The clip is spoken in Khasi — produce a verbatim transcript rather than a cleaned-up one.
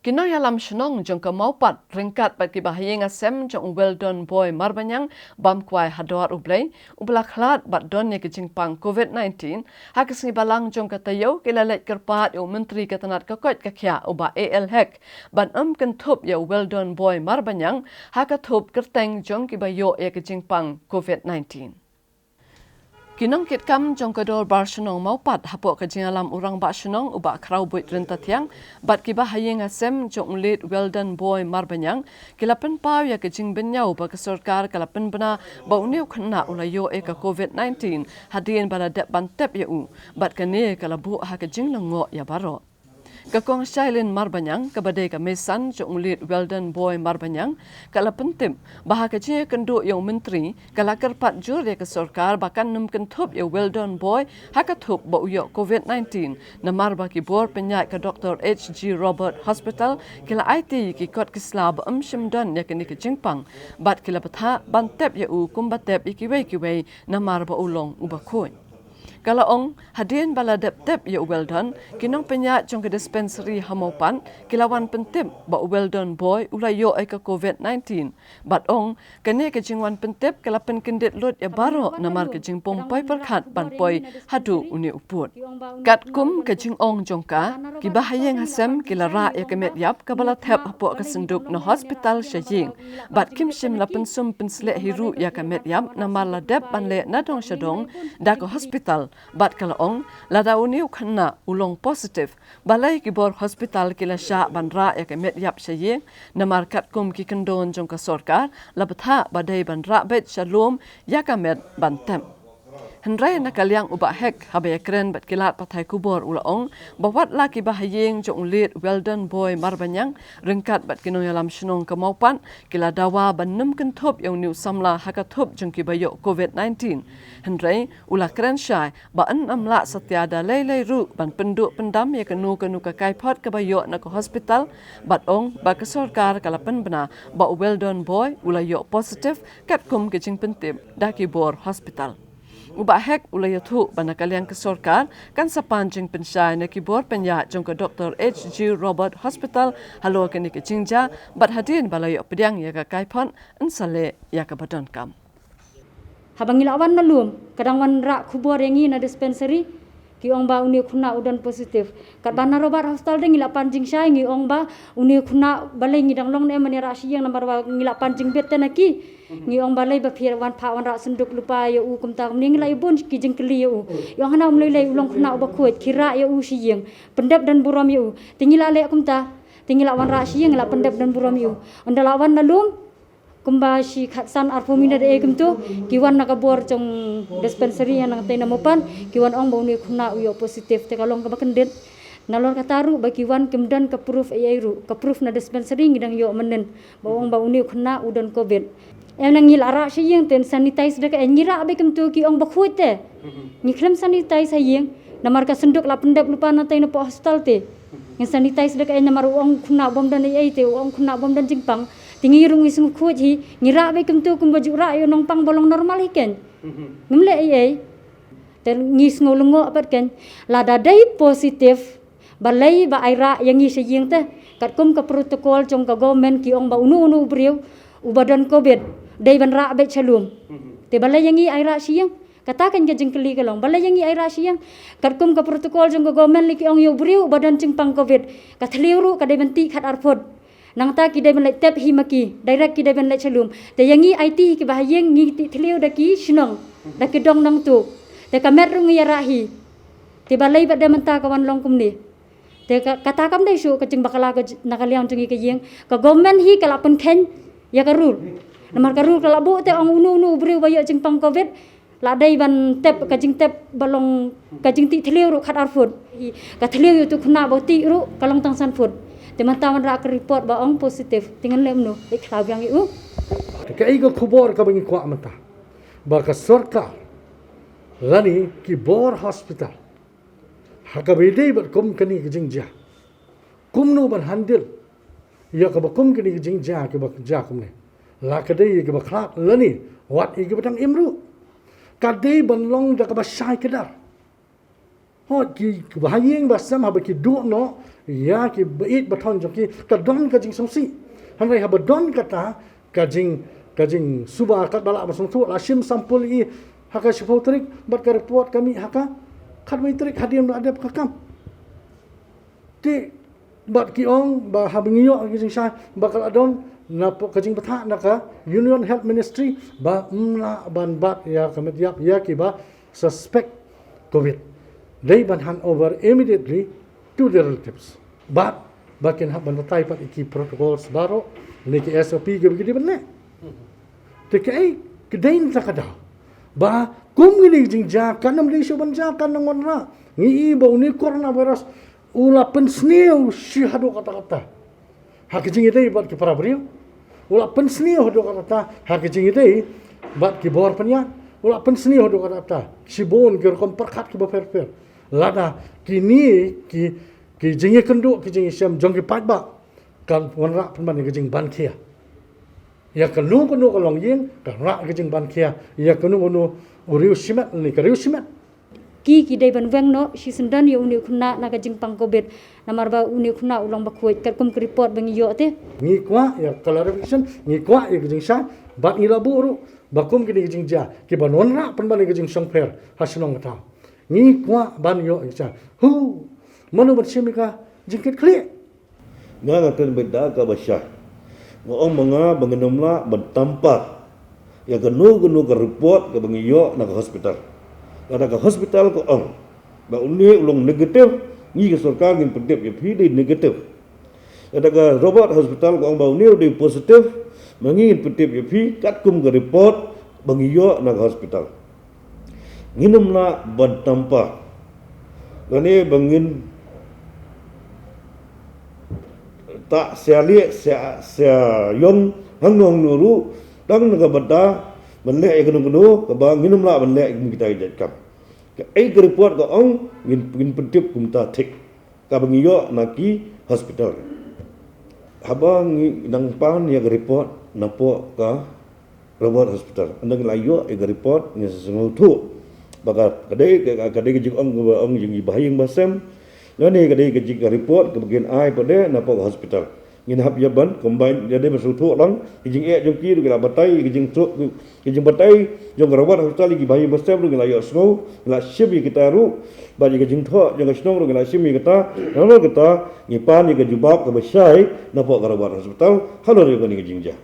Ki nongïalam shnong jong ka Mawpat ryngkat bad ki bahaïing hasem jong u Weldon Boy Marbaniang bam kwai ha dwar U Blei, u ba la khlad bad don ïa ka jingpang COVID-nineteen, ha ka sngi Balang jong ka taïew ki la leit kyrpad ïa u Myntri ka tnat ka koit ka khiah u Bah A L Hek ban ym kynthup ïa u Weldon Boy Marbaniang ha ka thup kyrteng jong ki ba ïoh ïa ka jingpang COVID-nineteen. Ki nongkitkam jong ka dorbar shnong Mawpat hapoh ka jingïalam u Rangbah Shnong u Bah Khrawbuit Ryntathiang bad ki bahaïing hasem jong u late Weldon Boy Marbaniang ki la pynpaw ïa ka jingbynñiaw ba ka sorkar ka la pynbna ba une u khynnah u la ïoh ïa ka COVID-nineteen hadien ba la dep ban tep ïa u, bad kane ka la buh ha ka jinglyngngoh ïa baroh. Ka Kong Shailin Marbaniang, kaba dei ka meisan jong u late Weldon Boy Marbaniang, ka la pyntip ba ha ka jingïakynduh ïa u Myntri, ka la kyrpad jur ïa ka sorkar ba kan ym kynthup ïa u Weldon Boy ha ka thup ba u ïoh COVID-nineteen, namar ba ki bor pynïaid ka Doctor H G Robert Hospital ki la aiti ïa ki kot ki sla ba ym shym don ïa kane ka jingpang, bad ki la bthah ban tep ïa u kumba tep ïa kiwei kiwei namar ba u long u ba khuid. Ka la ong, hadien ba la dep tep ïa u Weldon, ki nongpynïaid jong ka dispensary ha Mawpat ki la wan pyntip ba u Weldon Boy u la ïoh ïa ka COVID-nineteen. Bad ong, kane ka jingwan pyntip ka la pynkyndit lut ïa baroh namar ka jingpom poi pyrkhat ban poi haduh une u pud. Katkum ka jingong jong ka, ki bahaïing hasem ki la rah ïa ka met ïap kaba la thep hapoh ka synduk na hospital sha ïing, bad kim shym la pynsum pynsleh hi ruh ïa ka met ïap namar la dep ban leh na dong sha dong da ka hospital, bad ka la ong, lada une u khynnah u long positive, balei ki bor hospital ki la shah ban rah ïa ka met ïap sha ïing, namar katkum ki kyndon jong ka sorkar la bthah ba dei ban rah beit sha lum ïa ka met ban tep. Hynrei na ka liang u Bah Hek, haba ïakren bad ki lad pathai khubor, u la ong ba wat la ki bahaïing jong u late Weldon Boy Marbaniang ryngkat bad ki nongïalam shnong ka Mawpat ki la dawa ban ym kynthup ïa une u samla ha ka thup jong ki ba ïoh COVID-nineteen. Hynrei u la kren shai ba yn ym lah satia da lei lei ruh ban pynduh pyndam ïa kano kano ka kaiphod kaba ïoh na ka hospital, bad ong ba ka sorkar ka la pynbna ba u Weldon Boy u la ïoh positive katkum ka jingpyntip da ki bor hospital. U Bah Hek u la ïathuh ba na ka liang ka sorkar kan sa pan jingpynshai na ki bor pynïaid jong ka Doctor H G Robert Hospital halor kane ka jingjia, bad hadien ba la ïoh pdiang ïa ka kaiphod yn sa leh ïa kaba donkam. Haba ngi la wan na lum, ka dang wanrah khubor ïa ngi na dispensary, ki ong ba une u khynnah u don positive. Katba na Robert Hospital de ngi la pan jingshai, ngi ong ba une u khynnah balei ngi dang long ne em ban ïarah sha ïing namar ba ngi la pan jingbit te na ki. Ngi ong balei ba phi wan phah wanrah synduk lypa ïa u kumta kumne, ngi la ïa bun ki jingkylli ïa u. Ïa ong hana, um lei lei, u long khynnah u ba khuid, ki rah ïa u sha ïing, pyndep don burom ïa u. Te ngi la leh kumta, te ngi la wanrah sha ïing, ngi la pyndep don burom ïa u. Ynda la wan na lum, kumba shi khatsan arphew minit eh kumto, ki wan na ka bor jong dispensary ha nangtei na Mawpat, ki wan ong ba une u khynnah u ïoh positive, te ka long kaba kyndit. Nalor kata ruh ba ki wan kim don ka proof ei ei ruh, ka proof na dispensary ngi dang ïoh mynnin ba ong ba une u khynnah u don covid. Em, na ngi la rah sha ïing te sanitize da kaei, ngi rah beit kumto, ki ong ba khuid te. Ngi khlem sanitize ha ïing, namar ka synduk la pyndep lypa na tei na poh hospital te. Ngi sanitize da kaei namar u ong khynnah bym don ei ei te, u ong khynnah bym don jingpang. Te ngi ruh ngi sngewkhuid hi, ngi rah beit kumto kumba ju rah ïa u nongpang ba long normal hi ken. Ngim leh ei ei. Te ngi sngew lyngngoh pat ken, lada dei positive, balei ba ai rah ïa ngi sha ïing te? Katkum ka protocol jong ka government ki ong ba uno uno u briew uba don covid dei ban rah beit sha lum. Te balei ïa ngi ai rah sha ïing? Kata kan ka jingkylli ka long, balei ïa ngi ai rah sha ïing? Katkum ka protocol jong ka government lei ki ong ïa u briew uba don jingpang covid, ka thliew ruh ka dei ban tih khatar phut. Nangta ki dei ban leit tep hi ma ki, direct ki dei ban leit sha lum. Te ïa ngi aiti hi kiba ha ïing ngi tih thliew da ki shnong, da ki dong nangto. Te ka met ruh ngi ïa rah hi. Te balei ba dei mynta ka wan long kumne? Te ka, kata kam dei shuh ka jingbakla ka j-, na ka liang jong ngi ka ïing. Ka government hi ka la pynkheiñ ïa ka rule. Namar ka rule ka la buh te ong uno uno u briew ba ïoh jingpang covid, la dei ban tep, ka jingtep ba long, ka jingtih thliew ruh khatar phut. Ka thliew ïa uto u khynnah ba u tih ruh ka long tang san phut. Te mynta wanrah ka report ba ong positive, te ngan leh kumno? Leit khlaw biang ïa u. Te kaei ka khubor kaba ngi kwah mynta? Ba ka sorkar lane ki bor hospital, ha kaba ïadei bad kum kane ka jingjia, kumno ban handle ïa kaba kum kane ka jingjia, kiba jia kumne? La ka dei ïa kiba khlad lane wat ïa kiba dang im ruh? Ka dei ban long da kaba shai kdar. Hooid, ki ba ha ïing ba sem haba ki duh noh ïa ki ba ïeit ba thon jong ki, ka don ka jingsngewsih. Hynrei haba don kata ka jing, ka jingsuba katba lah ba sngewthuh, la shim sample i ha ka shiphew tarik, bad ka report ka mih ha ka khatwei tarik hadien ba la dep ka kam. Te bad ki ong ba haba ngi ïoh ki jingshai ba ka la don na ka jingbthah na ka Union Health Ministry ba ym lah ban bat ïa ka met ïap ïa ki ba suspect covid. Dei ban hand over immediately to the relatives. Bad ba kin hap ban batai pat ïa ki protocols baroh ne ki S O P ki ba ki dei ban leh. Te kaei ka dei na ka daw ba kum kine ki jingjia kan ym dei shuh ban jia, kan ym wanrah. Ngi i ba une u coronavirus u la pynsniew shi haduh katta katta ha ka jingïadei bad ki para briew. U la pynsniew haduh katta katta ha ka jingïadei bad ki bor pynïaid. U la pynsniew haduh katta katta shibun ki rukom pyrkhat ki ba pher pher. Lada kine ki, ki jingïakynduh ki jingïashem jong ki paidbah kan wanrah pynban ïa ka jingban khia ïa kano kano ka longïing, kan wanrah ïa ka jingban khia ïa kano kano u riew shimet ne ka riew shimet. Ki, ki dei ban weng noh shisyndon ïa une u khynnah na ka jingpang covid. Namar ba une u khynnah u long ba khuid katkum ka report ba ngi ïoh te. Ngi kwah ïa clarification, ngi kwah ïa ka jingshai, bad ngi la buh ruh ba kum kine ki jingjia ki ban wanrah pynban ïa ka jingshongpher ha shnong ka thaw. Ngi kwah ban ïoh ïa ka jingshai. Hu, mano ban shim ïa ka jingkitkhlieh? Nga, nga kren beit da kaba shai. Nga ong ma nga ba ngin ym lah ban tampar ïa kano kano ka report kaba ngi ïoh na ka hospital. Lada ka hospital ka ong ba une u long negative, ngi ka sorkar ngin pyntip ïa phi dei negative. Lada ka Robert Hospital ka ong ba une u dei positive, ma ngi ngin pyntip ïa phi katkum ka report ba ngi ïoh na ka hospital. Ngin ym lah ban tampar lane ba ngin tah sia lieh sia, sia ïong hangno hangno ruh tang na ka bynta ban leh ïa kano kano kaba ngin ym lah ban leh ïa kita ki jait kam. Kaei ka report ka ong ngin, ngin pyntip kumta thik kaba ngi ïoh na ki hospital. Haba ngi nang pan ïa ka report napoh ka Robert Hospital, ynda ngi la ïoh ïa ka report ngi sngewthuh ba ka, ka dei, ka, ka dei ka jingong kaba ong jong ki ba ha ïing ba sem. Lane ka dei ka jing, ka report kaba kin ai pat de napoh ka hospital. Ngin hap ïa ban combine, ïa dei ban sngewthuh lang ki jingeh jong ki ruh ngi la batai, ki jingthuh, ki jingbatai jong ka Robert Hospital ïa ki ba ha ïing ba sem ruh ngi la ïohsngew, ngi la shim ïa kita ruh. Bad ïa ka jingthoh jong ka shnong ruh ngi la shim ïa kata. Namar kata ngi pan ïa ka jubab kaba shai napoh ka Robert Hospital halor ïa kane ka jingjia.